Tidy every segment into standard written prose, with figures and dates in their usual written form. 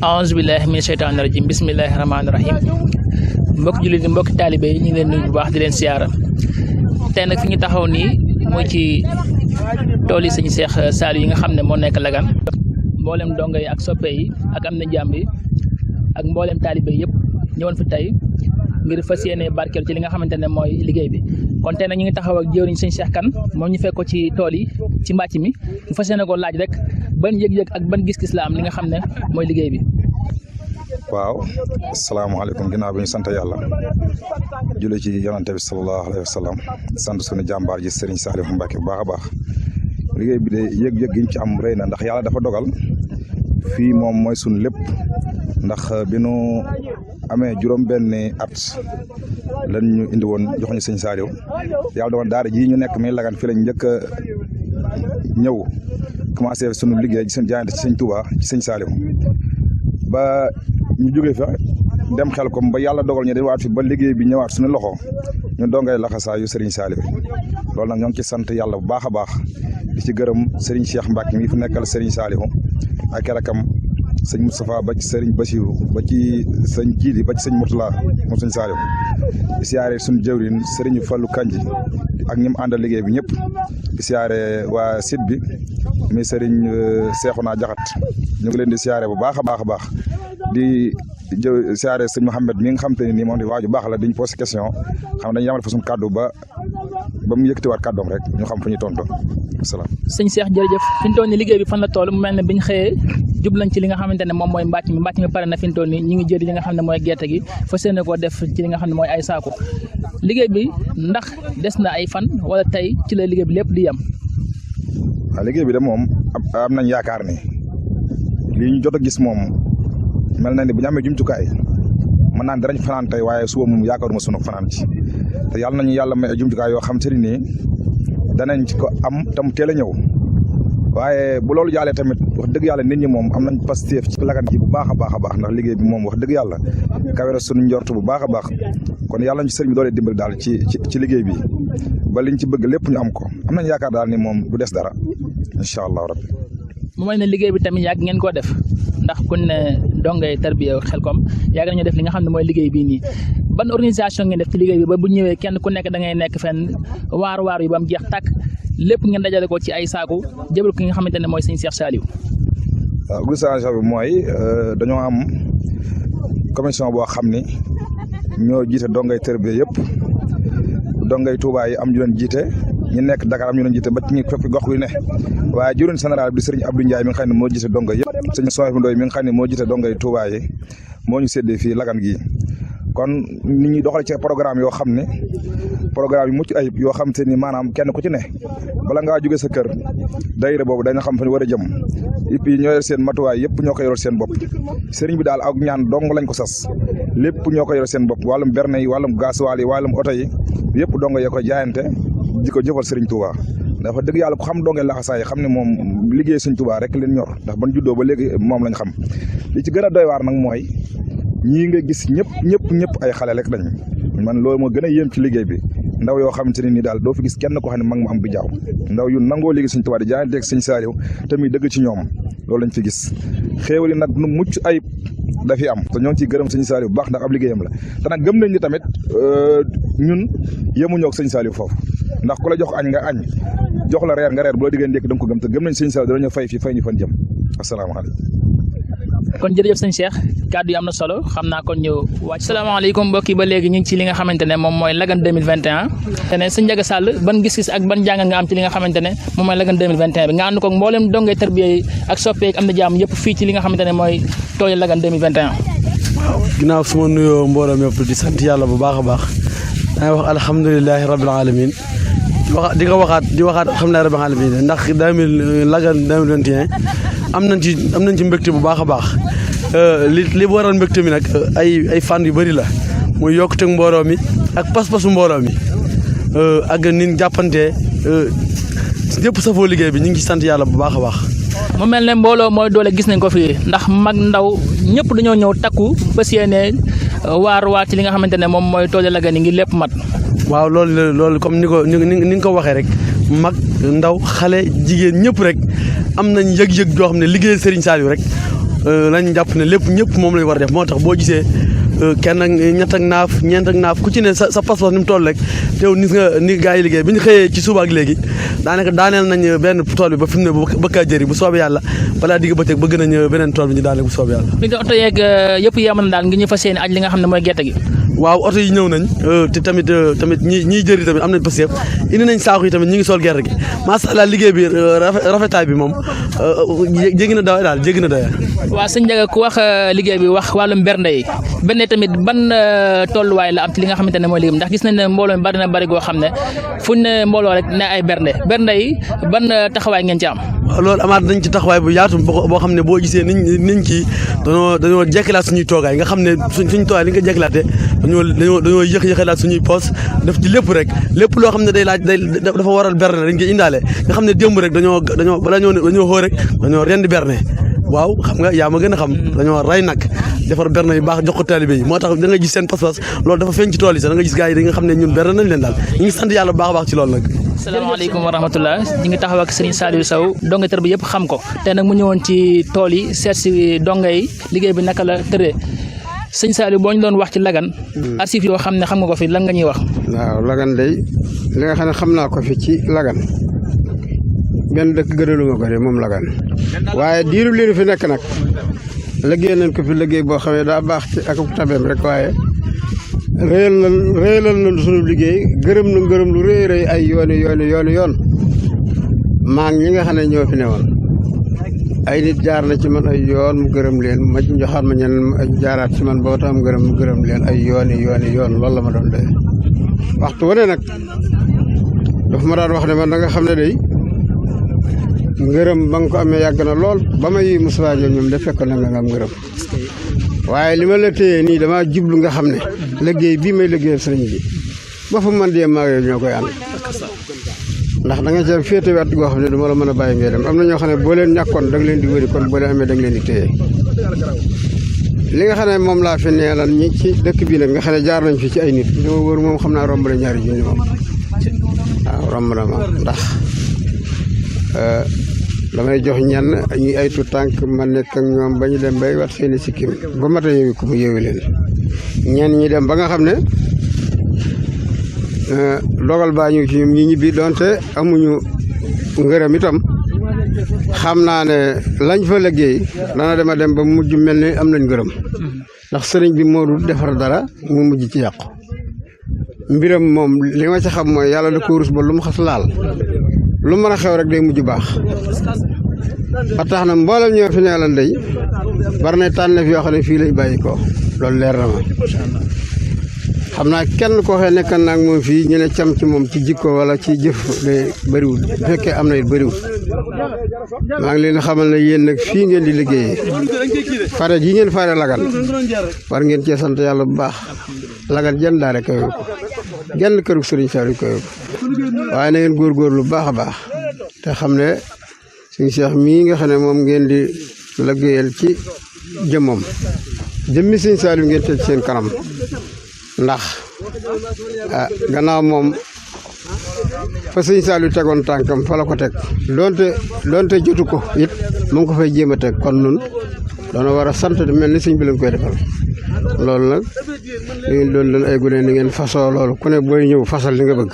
aouzu billahi min sheytaani rajim bismillahi rahmaani rahim mbokk jullit yi mbokk taalibe yi ñu ngi leen nuyu bu baax di leen siyaara tey nag fi ñu taxaw nii mooy ci tool yi sëñ Cheikh Saliou yi nga xam ne moo nekk Lagane mboolem dongo yi ak soppe yi ak am na jàmb yi ak mboolem taalibe yi yëpp ñëwoon fi tey ngir fas yéene barkeel ci li nga xamante ne mooy liggéey bi kon tey nag ñu ngi taxaw ak jëwriñ sëñ Cheikh Kane moom ñu fekk ko ci tool yi ci mbàcc mi ñu fas yéene ko laaj rek ban yëg-yëg ak ban gis-gis la am li nga xam ne mooy liggéey bi. waaw asalaamaaleykum ginnaaw bi ñu sant yàlla julli ci yonante bi sallallahu alayhi wa sallam sant suñu jàmbaar ji Serigne Saliou Mbacké bu baax a baax liggéey bi de yëg-yëg gi ñu ci am rëy na ndax yàlla dafa dogal fii moom mooy suñu lépp ndax bi nu amee juróom-benni at lan ñu indi woon jox ñu Serigne Saliou yàlla dogal daara ji ñu nekk mi Lagane fii lañ njëkk a ñëw commencé sunu liggéey ci seen jaayante ci Serigne Touba ci Serigne Saliou ba ñu jógee fa dem xel kom ba yàlla dogal ñu dañ waat fi ba liggéey bi ñëwaat suñu loxo ñu dongay laxasaa yu Serigne Saliou loolu nag ñoo ngi ci sant yàlla bu baax a baax di ci gërëm Serigne Cheikh Mbacké mi fi nekkal Serigne Saliou ak rakam sëñ Moustapha ba ci Serigne Bassirou ba ci sëñ Jiili ba ci sëñ Mourtala moom sëñ Saliou di siyaare suñu jëwriñ Serigne Fallou Kanji ak ñi mu àndal liggéey bi ñëpp di siyaare waa site bi mi Serigne Cheikhouna Diakhat ñu ngi leen di siyaare bu baax a baax a baax di siyaare sëñ Mouhamed mi nga xam te ne nii moom di waaju baax la dañu posé question xam ne dañu yamal fa suñu kàddu ba mu yëkkatiwaat kàddoom rek ñu xam fu ñuy tontu asalaam. sëñ Cheikh jërëjëf fi ñu toll nii liggéey bi fan la toll mu mel ne biñ xëyee jublañ ci li nga xamante ne moom mooy mbàcc mi pare na fi ñu toll nii ñu ngi jëri li nga xam ne mooy gerte gi fas yéene koo def ci li nga xam ne mooy ay saako liggéey bi ndax des na ay fan wala tey ci la liggéey bi lépp di yem. waaw liggéey bi de moom am nañ yaakaar ni lii ñu jot a gis moom mel na ni bu ñu amee jumtukaay mën naan darañ fanaan tey waaye suba moom yaakaaruma sunu fanaan ci te yàlla nañu yàlla may jumtukaay yoo xam te ni nii danañ ci ko am tam teel a ñëw waaye bu loolu jàllee tamit wax dëgg yàlla nit ñi moom am nañ pastéef ci Lagane ji bu baax a baax a baax ndax liggéey bi moom wax dëgg yàlla kawe na sunu njort bu baax a baax kon yàlla nañ ci sëriñ bi doole dimbali daal ci liggéey bi ba liñ ci bëgg lépp ñu am ko am nañ yaakaar daal ni moom du des dara incha allahu rabbi. mu mel ne liggéey bi tamit yàgg ngeen koo def ndax kuñ ne dongay tarbiya Xelkom yàgg nañu def li nga xam ne mooy liggéey bii nii ban organisation ngeen def ci liggéey bi ba bu ñëwee kenn ku nekk da ngay nekk fenn waar yi ba mu jeex tàkk lépp ngeen dajale ko ci ay saaku jëbal ko nga xamante ne mooy sëñ Cheikh Saliou. waaw organisation bi mooy dañoo am commission boo xam ni ñoo jiite dongay tarbiya yëpp dongay Touba yi am ñu leen jiite ñu nekk Dakar am ñu leen jiite ba ci ñu fekk gox yu ne waaye juriñ général bi Serigne Abdou Ndiaye mi nga xam ne moo jiite donga yëpp sëñ Sohaybu Ndoy mi nga xam ne moo jiite dongay Touba yi moo ñu séddee fii Lagane gi kon nit ñi doxal ci programme yoo xam ne programme yu mucc ayib yoo xam te ni maanaam kenn ku ci ne bala ngaa jóge sa kër daayira boobu dañu xam fa ñu war a jëm et puis ñoo yor seen matuwaay yëpp ñoo ko yoral seen bopp sëriñ bi daal ak ñaan dong lañ ko sas lépp ñoo ko yoral seen bopp wàllum berne yi wàllum gasoil yi wàllum oto yi yëpp dong ya koy jaayante di ko jëfal sëriñ Touba dafa dëgg yàlla ku xam dongee laxasaay xam ne moom liggéey sëriñ Touba rek leen ñor ndax ban juddoo ba léegi moom lañ xam li ci gën a doy waar nag mooy ñii nga gis ñëpp ay xale rek lañ man loolu moo gën a yéem ci liggéey bi ndaw yoo xamante ne nii daal doo fi gis kenn ko xam ne mag mu am bi jaaw ndaw yu nangoo liggéey sëñ Touba di jaayanteeg sëñ Saliou tamit dëgg ci ñoom loolu lañ fi gis xéewal yi nag nu mucc ayib dafi am te ñoo ngi ciy gërëm sëñ Saliou bu baax ndax ab liggéeyam la te nag gëm nañ ni tamit ñun yemuñoo ak sëñ Saliou foofu ndax ku la jox añ nga añ jox la reer nga reer bu la diggee ndékk da nga ko gëm te gëm nañ sëñ Saliou danañu fay fii fay ñu fan jëm asalaamaaleykum. kon jërëjëf sëñ Cheikh kàddu yi am na solo xam naa kon ñu wàcc. salaamaaleykum mbokk yi ba léegi ñu ngi ci li nga xamante ne moom mooy Lagane 2021 te ne sëñ Ndiaga Sall ban gis-gis ak ban jàngat nga am ci li nga xamante ne moom mooy Lagane 2021 bi nga ànd ko mboolem dongay tarbiya yi ak soppeek am na jàmm yëpp fii ci li nga xamante ne mooy toolu Lagane 2021. waaw ginnaaw su ma nuyoo mbooloo yëpp di sant yàlla bu baax a baax dangay wax alhamdulilahi rabbil alamin di waxaat alhamdulilahi rabbil alamin ndax Lagane 2021 am nañ ci mbégte bu baax a baax li waral mbégte mi nag ay fànn yu bëri la muy yokkuteg mbooloo mi ak pas-pasu mbooloo mi ak nin jàppante ñëpp safoo liggéey bi ñu ngi sant yàlla bu baax a baax. mu mel ne mbooloo mooy doole gis nañ ko fii ndax mag ndaw ñëpp dañoo ñëw takku fas yéene waar ci li nga xamante ne moom mooy toolu Lagane ngi lépp mat. waaw loolu comme ni nga ko waxee rek mag ndaw xale jigéen ñëpp rek am nañ yëg-yëg joo xam ne liggéeyal Serigne Saliou rek lañ jàpp ne lépp ñëpp moom lañ war a def moo tax boo gisee kenn ak ñett ak naaf ñeent ak naaf ku ci ne sa passeport ni mu toll rek teew ni gaa yi liggéey bi ñu xëyee ci suba ak léegi daanaka daaneel nañ benn tool bi ba fi mu ne ba kaa jëri bu soobee yàlla balaa digg bëccëg bëgg nañ beneen tool bi ñu daaneel bu soobee yàlla. li nga oto yeeg yëpp yem na daal ngi ñu fas yéene aj li nga xam ne mooy gerte gi. waaw oto yi ñëw nañ te tamit ñiy jëri tamit am nañ parce que indi nañ saako yi tamit ñi ngi sol gerte gi macha allah liggéey bi rafetaay bi moom jéggi na dawa daal jéggi na dawa. waaw sëñ Ndiaga ku wax liggéey bi wax wàllum bernde yi bernde tamit ban tolluwaay la am ci li nga xamante ne mooy liggéey ndax gis nañ ne mbooloo mi bari na bari goo xam ne fuñ ne mbooloo rek ne ay bernde yi ban taxawaay ngeen ci am. loolu amaat nañ ci taxawaay bu yaatu boo xam ne boo gisee niñ kii dañoo jekkilaat suñuy toogaay nga xam ne suñu toogaay li nga jekkilaate dañoo yëkkalaat suñuy poos def ci lépp rek lépp loo xam ne day laaj dafa waral berne dañ koy indaale nga xam ne démb rek dañoo xoo rek dañoo rendi berne waaw xam nga yaa ma gën a xam dañoo ray nag defar berne yu baax jox ko taalibe yi moo tax da nga gis seen pas-pas loolu dafa feeñ ci tool yi sax da nga gis gars yi da nga xam ne ñun berne nañ leen daal ñu ngi sant yàlla bu baax a baax ci loolu nag. salaamaaleykum wa rahmatullah ñu ngi taxaw ak Serigne Saliou Sow donga tër bi yëpp xam ko te nag mu ñëwoon ci tool yi seet si donga yi liggéey bi naka la tëree sëñ Saliou boo ñu doon wax ci Lagane archives yoo xam ne xam nga ko fi lan nga ñuy wax. waaw Lagane day li nga xam ne xam naa ko fi ci Lagane benn dëkk gënaluma ko de moom Lagane waaye diiru li fi nekk nag liggéey nañ ko fi liggéey boo xam ne daa baax ci ak tabeem rek waaye réyalal na sunu liggéey gërëm na ngërëm lu rëy rëy ay yoon maa ngi ñi nga xam ne ñoo fi newoon ay nit jaar na ci man ay yoon mu gërëm leen ma joxaat ma ñeneen jaaraat ci man boo tam mu gërëm leen ay yoon loolu la ma doon doy waxtu wane nag dafa ma daan wax ne man da nga xam ne day ngërëm ba nga ko amee yàgg na lool ba may Moussa Diop ñoom de fekkoon na nga am ngërëm waaye li ma la téye nii damaa jublu nga xam ne liggéey bii may liggéeyal sëriñ bi ba fa man dee maa ñoo koy ànd ndax da nga ca féete wet goo xam ne du ma la mën a bàyyi ngay dem am na ñoo xam ne boo leen ñàkkoon da nga leen di wëri kon boo leen amee da nga leen di téye li nga xam ne moom laa fi neelan ñi ci dëkk bi nag nga xam ne jaar nañ fi ci ay nit li ma wër moom xam naa romb la ñaari junni moom waaw romb na ma ndax damay jox ñenn ñi ay tu tànk ma nekk ak ñoom ba ñu dem bay wat seeni sikkim ba mata yeewi ko mu yeewi leen ñenn ñi dem ba nga xam ne dogal baa ñëw ci ñoom ñi ñibbi donte amuñu ngërëm itam xam naa ne lañ fa liggéey dana dem ba mujj mel ni am nañ ngërëm ndax sëriñ bi moo dul defar dara mu mujj ci yàqu mbiram moom li ma ci xam mooy yàlla da ko rus ba lu mu xas laal lu mën a xew rek day mujj baax ba tax na mboolem ñoo fi neelan day war na tànneef yoo xam ne fii lañ bàyyi ko loolu leer na ma xam naa kenn koo xee nekkan naag moom fii ñu ne cam ci moom ci jikko wala ci jëf de bëriwul bu fekkee am na it bëriwul maa ngi leen xamal ne yéen nag fii ngeen di liggéeyee fare ji ngeen fare Lagane war ngeen cee sant yàlla bu baax Lagane jenn daare kayo ko genn këru Sëriñ Saliou kayo ko waaye na ngeen góorgóorlu bu baax a baax te xam ne suñu Cheikh mii nga xam ne moom ngeen di liggéeyal ci jëmmam jëmmi Sëriñ Saliou ngeen teg seen kanam ndax gannaaw moom fa Sëriñ Saliou tegoon tànkam fa la ko teg doonte jotu ko it mu ngi ko fay jéem a teg kon nun doona war a sant mel ni sëñ bi lañ koy defal loolu nag li ngeen doon ay gune ni ngeen fasoo loolu ku ne booy ñëw fasal li nga bëgg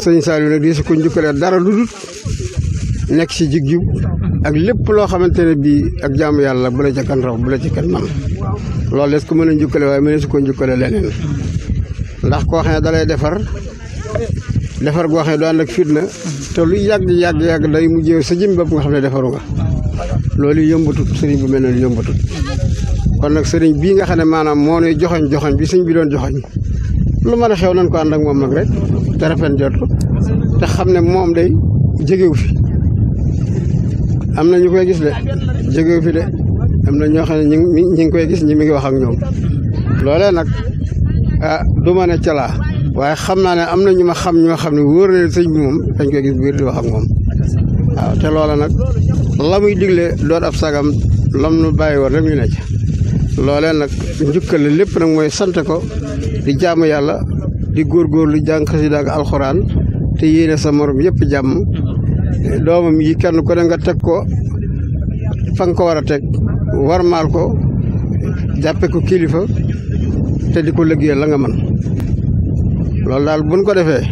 Sëriñ Saliou nag di su ko njukkalee dara lu dul nekk si jig jub ak lépp loo xamante ne bii ak jaamu yàlla bu la ca kan raw bu la ca kan man loolu des ko mën a njukkale waaye mëne su ko njukkale leneen ndax koo xam ne da lay defar goo xam ne du ànd ak fitna te lu yàgg day mujjee sa jëm bopp nga xam ne defaru nga loolu yëmbatut sëriñ bu mel ne yëmbatut kon nag sëriñ bii nga xam ne maanaam moo nuy joxoñ bi sëriñ bi doon joxoñ lu mën a xew nañ ko ànd ak moom nag rek te rafet jot ko te xam ne moom day jegewu fi am na ñu koy gis de jegewu fi de am na ñoo xam ne ñi ngi koy gis ñi mi ngi wax ak ñoom loolee nag du ma ne calaa waaye xam naa ne am na ñu ma xam ñoo xam ne wóor na sëñ bi moom dañ koy gis biir di wax ak moom waaw te loola nag la muy digle doon ab sagam lam nu bàyyi woon rek ñu ne ci loolee nag njukkale lépp nag mooy sant ko di jaamu yàlla di góorgóorlu jàng xasida ak alxuraan te yéene sa morom yëpp jàmm doomam yi kenn ku ne nga teg ko fa nga ko war a teg warmaal ko jàppe ko kilifa te di ko liggéeyal la nga mën loolu daal buñ ko defee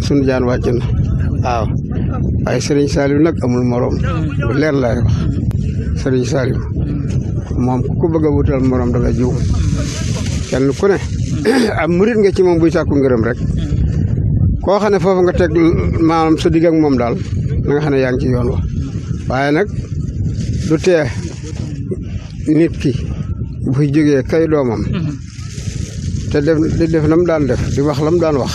sunu jaan wàcc na waaw waaye Serigne Saliou nag amul morom bu leer laay wax Serigne Saliou moom ku ko bëgg a wutal morom da nga jiw kenn ku ne am murit nga ci moom buy sàkku ngërëm rek koo xam ne foofu nga teg maanaam sa digg ak moom daal na nga xam ne yaa ngi ci yoon wa waaye nag du tee nit ki buy jógee kay doomam te di def lam daan def di wax lam daan wax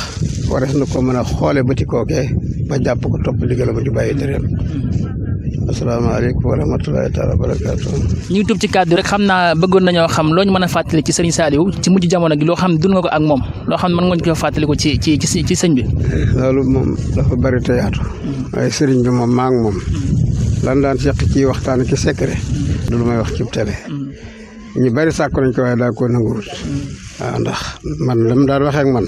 warees na ko mën a xoole bëti kookee ba jàpp ko topp ndigal ba di bàyyi tereem asalaamaaleykum wa rahmatulahi taala wa barakaatu. ñu ngi tuub ci kàddu rek xam naa bëggoon nañoo xam loo ñu mën a fàttali ci sëriñ Saliou ci mujj jamono gi loo xam ne dund nga ko ak moom loo xam ne mën nga ñu ko fàttali ko ci sëñ bi. loolu moom dafa bari te yaatu waaye sëriñ bi moom maa ngi moom lan daan seq ci waxtaan ki secret du lu may wax ci télé ñu bari sàkku nañ ko waaye daa ko nanguwut waaw ndax man lam daan waxee ak man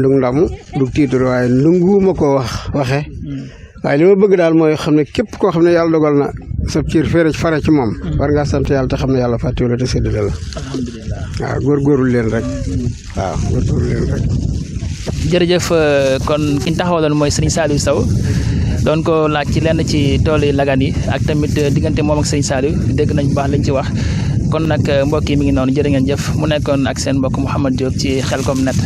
du ndamu du tiitur waaye nanguwuma ko waxe waaye li ma bëgg daal mooy xam ne képp koo xam ne yàlla dogal na sa ciir fare ci moom war ngaa sant yàlla te xam ne yàlla fàttewu la te séddale la waaw góorgóorlu leen rek waaw góorgóorlu leen rek. jërëjëf kon ki ñu taxawaloon mooy Serigne Saliou Sow doon ko laaj ci lenn ci tool yi Lagane yi ak tamit diggante moom ak Serigne Saliou dégg nañ bu baax lañ ci wax kon nag mbokk yi mi ngi noonu jërë ngeen jëf mu nekkoon ak seen mbokk Mouhamed Diop ci Khelcom Net.